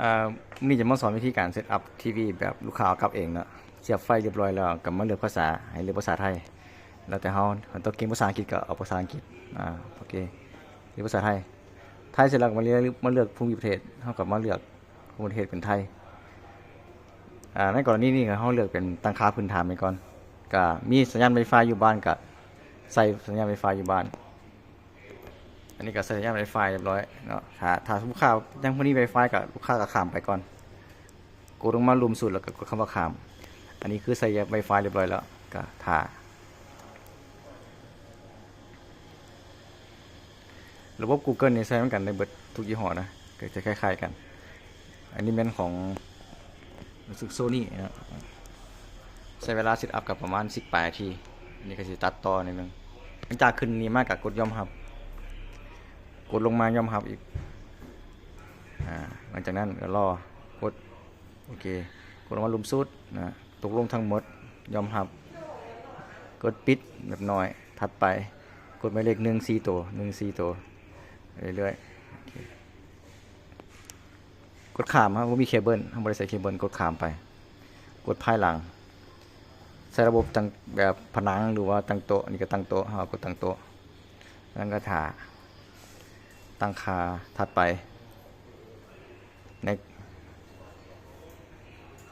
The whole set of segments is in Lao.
ອ່າ ມື້ນີ້ຈະມາສອນວິທີການເຊັດອັບທີວີແບບລູກຄ້າເອົາກັບເອງເນາະ. ສຽບໄຟຮຽບຮ້ອຍແລ້ວກໍມາເລືອກພາສາ ໃຫ້ເລືອກພາສາໄທ ແລ້ວແຕ່ເຮົາ. ຖ້າຕ້ອງເກັ່ງພາສາອັງກິດກໍເອົາພາສາອັງກິດ. ອາ ໂອເຄ ເລືອກພາສາໄທ. ໄທເສັດແລ້ວກໍມາເລືອກ ມາເລືອກພູມິປະເທດ. ເຮົາກໍມາເລືອກພູມິປະເທດເປັນໄທ. ອາ ໃນກໍລະນີນີ້ເຮົາເລືອກເປັນຕັ້ງຄ່າພື້ນຖານໄວ້ກ່ອນ. ກໍມີສັນຍານໄວຟາຢູ່ບ້ານ ກໍໃສ່ສັນຍານໄວຟາຢູ່ບ້ານ. ອັນນີ້ກໍໃສ່ສັນຍານໄວຟາຮຽບຮ້ອຍເນາະ. ຖ້າ ຖ້າລູກຄ້າຍັງບໍ່ມີໄວຟາ ກໍລູກຄ້າກໍຂ້າມໄປກ່ອນ. ກົດລົງມາລຸ່ມສຸດ ແລ້ວກໍກົດຄຳວ່າຂ້າມ. ອັນນີ້ຄືໃສ່ໄວຟາຮຽບຮ້ອຍແລ້ວ ກໍຖ້າ. ລະບົບ Google ນີ້ໃຊ້ນຳກັນໄດ້ເບິດທຸກຍີ່ຫໍ້ນະ ກໍຈະຄ້າຍໆກັນ. ອັນນີ້ແມ່ນຂອງ ຮູ້ສຶກໂຊນີເນາະ. ໃຊ້ເວລາເຊັດອັບກໍປະມານສິບປາຍນາທີ. ອັນນີ້ກໍຊິຕັດຕໍ່ໜ້ອຍໜຶ່ງ. ຫຼັງຈາກຂຶ້ນນີ້ມາກໍກົດຍອມຮັບ ກົດລົງມາຍອມຮັບອີກ. ອາ ຫຼັງຈາກນັ້ນກໍລໍ ກົດ ໂອເຄ ກົດລົງມາລຸ່ມສຸດນະ. ຕົກລົງທັງໝົດ ຍອມຮັບ. ກົດປິດແບບນ້ອຍ ຖັດໄປ. ກົດໝາຍເລກໜຶ່ງສີ່ໂຕ ໜຶ່ງສີ່ໂຕ ເລື້ອຍໆ. ໂອເຄ ກົດຂ້າມ. ເຮົາບໍ່ມີເຄເບິນ ເຮົາບໍ່ໄດ້ໃສ່ເຄເບິນ ກົດຂ້າມໄປ. ກົດພາຍຫຼັງ. ໃຊ້ລະບົບຕັ້ງແບບຜະໜັງ ຫຼືວ່າຕັ້ງໂຕະ. ອັນນີ້ກໍຕັ້ງໂຕະ ເຮົາກໍຕັ້ງໂຕະ. ແລ້ວກໍຖ້າ ຕັ້ງຄ່າຖັດໄປ. Next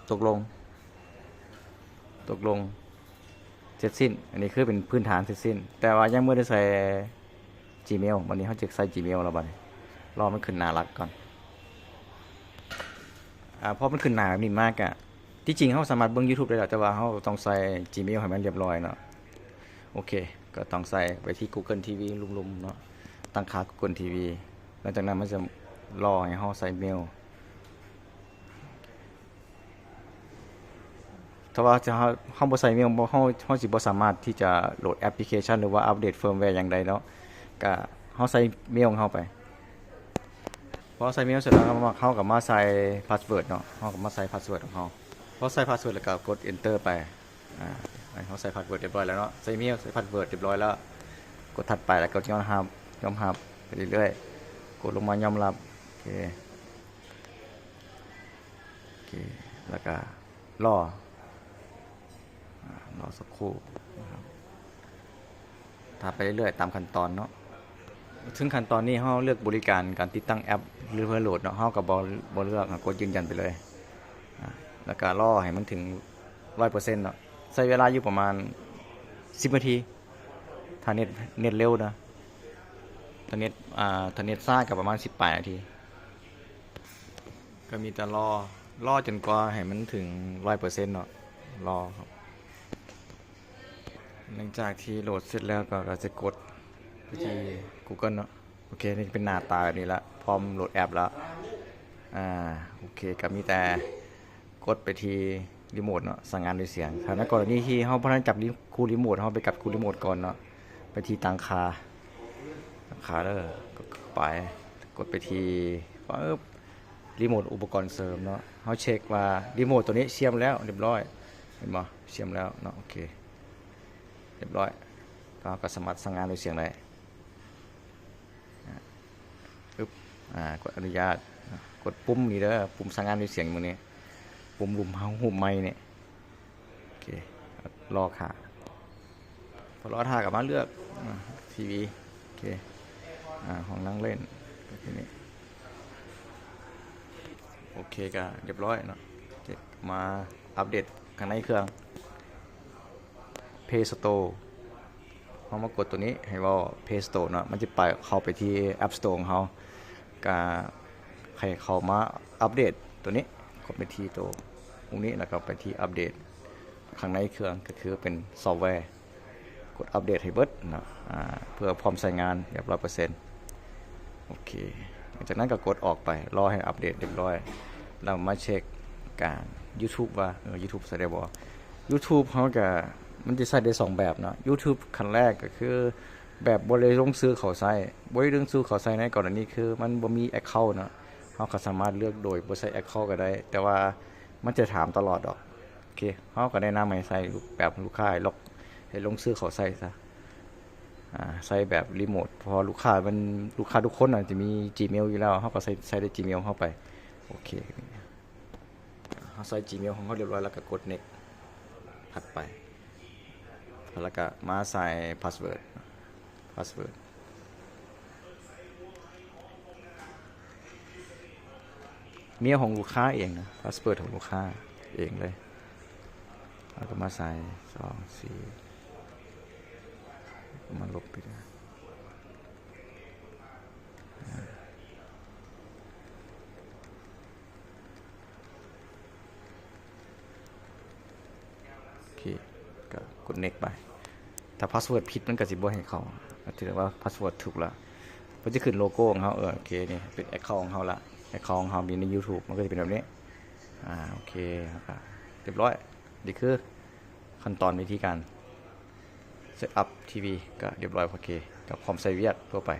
ຕົກລົງ ຕົກລົງ ເສັດສິ້ນ. ອັນນີ້ຄືເປັນພື້ນຖານເສັດສິ້ນ ແຕ່ວ່າຍັງບໍ່ໄດ້ໃສ່ Gmail. ບັດນີ້ເຮົາຈະໃສ່ Gmail ແລ້ວບັດນີ້ ລໍມັນຂຶ້ນໜ້າຫຼັກກ່ອນ. ອາ ພໍມັນຂຶ້ນໜ້າແບບນີ້ມາກະ ທີ່ຈິງເຮົາສາມາດເບິ່ງ YouTube ໄດ້ແລ້ວ ແຕ່ວ່າເຮົາຕ້ອງໃສ່ Gmail ໃຫ້ມັນຮຽບຮ້ອຍເນາະ. ໂອເຄ ກໍຕ້ອງໃສ່ໄປທີ່ Google ທີວີ ລຸ່ມໆເນາະ. ຕັ້ງຄ່າ Google ທີວີ ຫຼັງຈາກນັ້ນມັນຈະລໍໃຫ້ເຮົາໃສ່ເມວ. ຖ້າວ່າເຮົາ ເຮົາບໍ່ໃສ່ເມວ ເຮົາ ເຮົາຊິບໍ່ສາມາດທີ່ຈະໂຫຼດແອັບພລິເຄຊັນ ຫຼືວ່າອັບເດດເຟີມແວຫຍັງໄດ້ເນາະ. ກະເຮົາໃສ່ເມວຂອງເຮົາໄປ. ພໍໃສ່ເມວເສັດແລ້ວ ເຮົາກໍມາໃສ່ພາສເວີດເນາະ. ເຮົາກໍມາໃສ່ພາສເວີດຂອງເຮົາ. ພໍໃສ່ພາສເວີດແລ້ວກໍກົດ Enter ໄປ. ອາ ເຮົາໃສ່ພາສເວີດຮຽບຮ້ອຍແລ້ວເນາະ. ໃສ່ເມວ ໃສ່ພາສເວີດຮຽບຮ້ອຍແລ້ວ ກົດຖັດໄປ ແລ້ວກົດຍອມຮັບ ຍອມຮັບໄປເລື້ອຍໆ. ກົດລົງມາຍອມຮັບ. ໂອເຄ ໂອເຄ ແລ້ວກໍລໍ ອາ ລໍສັກຄູ່ນະຄັບ. ຖ້າໄປເລື້ອຍໆຕາມຂັ້ນຕອນເນາະ. ເຖິງຂັ້ນຕອນນີ້ເຮົາເລືອກບໍລິການການຕິດຕັ້ງແອັບ ຫຼື ເພື່ອໂຫຼດເນາະ. ເຮົາກໍບໍ່ ບໍ່ເລືອກ ກົດຢືນຢັນໄປເລີຍ. ອາ ແລ້ວກໍລໍໃຫ້ມັນເຖິງຮ້ອຍເປີເຊັນເນາະ. ໃຊ້ເວລາຢູ່ປະມານສິບນາທີ ຖ້າເນັດ ເນັດເລັວນະ. ຖ້າເນັດ ອາ ຖ້າເນັດຊ້າກໍປະມານສິບປາຍນາທີ. ກໍມີແຕ່ລໍ ລໍຈົນກວ່າໃຫ້ມັນເຖິງຮ້ອຍເປີເຊັນເນາະ. ລໍ ຫຼັງຈາກທີ່ໂຫຼດເສັດແລ້ວກໍ ກໍຈະກົດໄປທີ່ Google ເນາະ. ໂອເຄ ນີ້ເປັນໜ້າຕາແບບນີ້ລະ ພ້ອມໂຫຼດແອັບລະ. ອາ ໂອເຄ ກໍມີແຕ່ກົດໄປທີ່ຣີໂມດເນາະ ສັ່ງງານດ້ວຍສຽງ. ຖ້າໃນກໍລະນີທີ່ເຮົາບໍ່ທັນຈັບຣີ ຄູ່ຣີໂມດ ເຮົາໄປຈັບຄູ່ຣີໂມດກ່ອນເນາະ. ໄປທີ່ຕັ້ງຄ່າ ຕັ້ງຄ່າເດີ ກໍໄປ ກົດໄປທີ່ ປຶບ ຣີໂມດອຸປະກອນເສີມເນາະ. ເຮົາເຊັກວ່າຣີໂມດໂຕນີ້ເຊື່ອມແລ້ວຮຽບຮ້ອຍ ເຫັນບໍ່? ເຊື່ອມແລ້ວເນາະ. ໂອເຄ ຮຽບຮ້ອຍ ເຮົາກໍສາມາດສັ່ງງານດ້ວຍສຽງໄດ້. ອາ ປຶບ ອາ ກົດອະນຸຍາດ ກົດປຸ່ມນີ້ເດີ ປຸ່ມສັ່ງງານດ້ວຍສຽງໝ່ອງນີ້ ປຸ່ມຮູບ ຮູບໄມນີ້. ໂອເຄ ລໍຖ້າ ພໍລໍຖ້າກໍມາເລືອກ ອາ ທີວີ ໂອເຄ ອາ ຫ້ອງນັ່ງຫຼິ້ນ ກໍຄືນີ້. ໂອເຄ ກໍຮຽບຮ້ອຍເນາະ. ໂອເຄ ມາອັບເດດຂ້າງໃນເຄື່ອງ Play Store ເຮົາມາກົດໂຕນີ້ ໃຫ້ເວົ້າ Play Store ເນາະ ມັນຈະໄປ ເຂົ້າໄປທີ່ App Store ຂອງເຮົາ. ກະໃຫ້ເຂົ້າມາອັບເດດໂຕນີ້ ກົດໄປທີ່ໂຕພວກນີ້ ແລ້ວກໍໄປທີ່ອັບເດດຂ້າງໃນເຄື່ອງ ກໍຄືເປັນຊອບແວ. ກົດອັບເດດໃຫ້ເບິດເນາະ ອາ ເພື່ອພ້ອມໃຊ້ງານແບບຮ້ອຍເປີເຊັນ. ໂອເຄ ຫຼັງຈາກນັ້ນກໍກົດອອກໄປ ລໍໃຫ້ອັບເດດຮຽບຮ້ອຍ ແລ້ວມາເຊັກການ YouTube ວ່າ ເອີ YouTube ໃຊ້ໄດ້ບໍ່. YouTube ເຮົາກະ ມັນຈະໃຊ້ໄດ້ສອງແບບເນາະ. YouTube ຂັ້ນແລກກໍຄືແບບບໍ່ໄດ້ລົງຊື່ເຂົ້າໃຊ້ ບໍ່ໄດ້ລົງຊື່ເຂົ້າໃຊ້ໃນກໍລະນີຄືມັນບໍ່ມີ account ເນາະ. ເຮົາກໍສາມາດເລືອກໂດຍບໍ່ໃຊ້ account ກໍໄດ້ ແຕ່ວ່າມັນຈະຖາມຕະຫຼອດດອກ. ໂອເຄ ເຮົາກໍແນະນຳໃຫ້ໃຊ້ຮູບແບບລູກຄ້າໃຫ້ລັອກ ໃຫ້ລົງຊື່ເຂົ້າໃຊ້ຊະ ອາ ໃຊ້ແບບຣີໂມດ ເພາະວ່າລູກຄ້າມັນ ລູກຄ້າທຸກຄົນອາດຈະມີ Gmail ຢູ່ແລ້ວ ເຮົາກໍໃຊ້ ໃຊ້ໄດ້ Gmail ເຮົາໄປ. ໂອເຄ ເຮົາໃສ່ Gmail ຂອງເຮົາຮຽບຮ້ອຍແລ້ວກໍກົດ Next ຖັດໄປ ແລ້ວກໍມາໃສ່ password password ເມວຂອງລູກຄ້າເອງນະ password ຂອງລູກຄ້າເອງເລີຍ ແລ້ວກໍມາໃສ່ ສອງ ສີ່ ມາລົບໄປເດີ. ໂອເຄ ກໍກົດ Next ໄປ. ຖ້າ password ຜິດ ມັນກໍຊິບໍ່ໃຫ້ເຂົ້າ, ກໍຖືວ່າ password ຖືກລະ. ເພິ່ນຈະຂຶ້ນໂລໂກ້ຂອງເຮົາ, ເອີ ໂອເຄ ນີ້ເປັນ account ຂອງເຮົາລະ, account ຂອງເຮົາມີໃນ YouTube ມັນກໍຈະເປັນແບບນີ້. ອາ ໂອເຄ ເຮົາກໍຮຽບຮ້ອຍ. ນີ້ຄືຂັ້ນຕອນວິທີການ set up ທີວີ ກໍຮຽບຮ້ອຍ ໂອເຄ ກໍພ້ອມໃຊ້ວຽກທົ່ວໄປ.